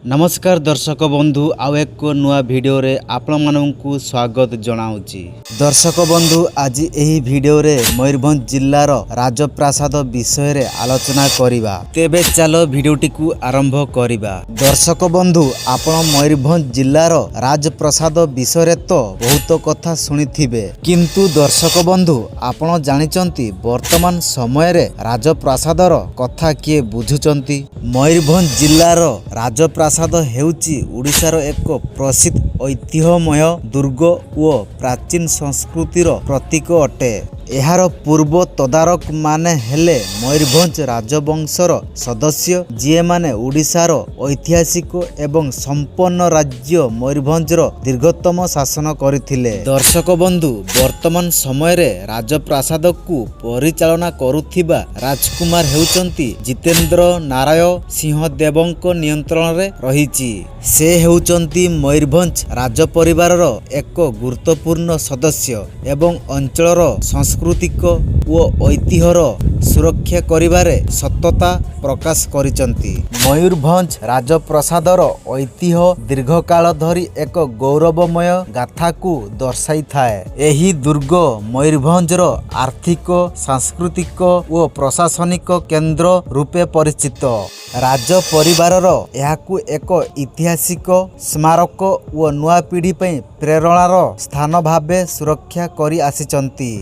ନମସ୍କାର ଦର୍ଶକ ବନ୍ଧୁ, ଆଉ ଏକ ନୂଆ ଭିଡ଼ିଓରେ ଆପଣମାନଙ୍କୁ ସ୍ୱାଗତ ଜଣାଉଛି। ଦର୍ଶକ ବନ୍ଧୁ, ଆଜି ଏହି ଭିଡ଼ିଓରେ ମୟୂରଭଞ୍ଜ ଜିଲ୍ଲାର ରାଜପ୍ରାସାଦ ବିଷୟରେ ଆଲୋଚନା କରିବା। ତେବେ ଚାଲ, ଭିଡ଼ିଓଟିକୁ ଆରମ୍ଭ କରିବା। ଦର୍ଶକ ବନ୍ଧୁ, ଆପଣ ମୟୂରଭଞ୍ଜ ଜିଲ୍ଲାର ରାଜପ୍ରାସାଦ ବିଷୟରେ ତ ବହୁତ କଥା ଶୁଣିଥିବେ, କିନ୍ତୁ ଦର୍ଶକ ବନ୍ଧୁ, ଆପଣ ଜାଣିଛନ୍ତି ବର୍ତ୍ତମାନ ସମୟରେ ରାଜପ୍ରାସାଦର କଥା କିଏ ବୁଝୁଛନ୍ତି? ମୟୂରଭଞ୍ଜ ଜିଲ୍ଲାର ରାଜପ୍ରାସାଦ ହେଉଛି ଓଡ଼ିଶାର ଏକ ପ୍ରସିଦ୍ଧ ଐତିହ୍ୟମୟ ଦୁର୍ଗ ଓ ପ୍ରାଚୀନ ସଂସ୍କୃତିର ପ୍ରତୀକ ଅଟେ। ଏହାର ପୂର୍ବ ତଦାରଖ ମାନେ ହେଲେ ମୟୂରଭଞ୍ଜ ରାଜବଂଶର ସଦସ୍ୟ, ଯିଏମାନେ ଓଡ଼ିଶାର ଐତିହାସିକ ଏବଂ ସମ୍ପନ୍ନ ରାଜ୍ୟ ମୟୂରଭଞ୍ଜର ଦୀର୍ଘତମ ଶାସନ କରିଥିଲେ। ଦର୍ଶକ ବନ୍ଧୁ, ବର୍ତ୍ତମାନ ସମୟରେ ରାଜପ୍ରାସାଦକୁ ପରିଚାଳନା କରୁଥିବା ରାଜକୁମାର ହେଉଛନ୍ତି ଜିତେନ୍ଦ୍ର ନାରାୟଣ ସିଂହଦେବଙ୍କ ନିୟନ୍ତ୍ରଣରେ ରହିଛି। ସେ ହେଉଛନ୍ତି ମୟୂରଭଞ୍ଜ ରାଜପରିବାରର ଏକ ଗୁରୁତ୍ୱପୂର୍ଣ୍ଣ ସଦସ୍ୟ ଏବଂ ଅଞ୍ଚଳର ସାଂସ୍କୃତିକ ଓ ଐତିହ୍ୟର ସୁରକ୍ଷା କରିବାରେ ସତତା ପ୍ରକାଶ କରିଛନ୍ତି। ମୟୂରଭଞ୍ଜ ରାଜପ୍ରାସାଦର ଐତିହ୍ୟ ଦୀର୍ଘକାଳ ଧରି ଏକ ଗୌରବମୟ ଗାଥାକୁ ଦର୍ଶାଇଥାଏ। ଏହି ଦୁର୍ଗ ମୟୂରଭଞ୍ଜର ଆର୍ଥିକ, ସାଂସ୍କୃତିକ ଓ ପ୍ରଶାସନିକ କେନ୍ଦ୍ର ରୂପେ ପରିଚିତ। ରାଜ ପରିବାରର ଏହାକୁ ଏକ ଐତିହାସିକ ସ୍ମାରକ ଓ ନୂଆ ପିଢ଼ି ପାଇଁ ପ୍ରେରଣାର ସ୍ଥାନ ଭାବେ ସୁରକ୍ଷା କରି ଆସିଛନ୍ତି।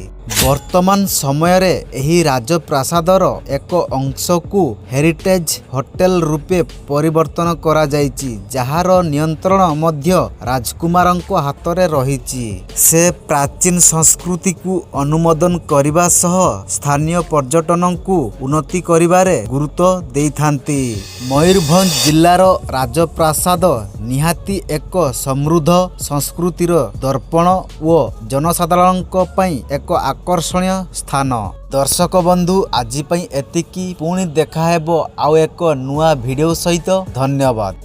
ବର୍ତ୍ତମାନ ସମୟରେ ଏହି ରାଜପ୍ରାସାଦର ଏକ ଅଂଶକୁ ହେରିଟେଜ୍ ହୋଟେଲ ରୂପେ ପରିବର୍ତ୍ତନ କରାଯାଇଛି, ଯାହାର ନିୟନ୍ତ୍ରଣ ମଧ୍ୟ ରାଜକୁମାରଙ୍କ ହାତରେ ରହିଛି। ସେ ପ୍ରାଚୀନ ସଂସ୍କୃତିକୁ ଅନୁମୋଦନ କରିବା ସହ ସ୍ଥାନୀୟ ପର୍ଯ୍ୟଟନକୁ ଉନ୍ନତି କରିବାରେ ଗୁରୁତ୍ୱ ଦେଇଥାନ୍ତି। ମୟୂରଭଞ୍ଜ ଜିଲ୍ଲାର ରାଜପ୍ରାସାଦ ନିହାତି ଏକ ସମୃଦ୍ଧ ସଂସ୍କୃତିର ଦର୍ପଣ ଓ ଜନସାଧାରଣଙ୍କ ପାଇଁ ଏକ ଆକର୍ଷଣୀୟ ସ୍ଥାନ। ଦର୍ଶକ ବନ୍ଧୁ, ଆଜି ପାଇଁ ଏତିକି। ପୁଣି ଦେଖାହେବ ଆଉ ଏକ ନୂଆ ଭିଡ଼ିଓ ସହିତ। ଧନ୍ୟବାଦ।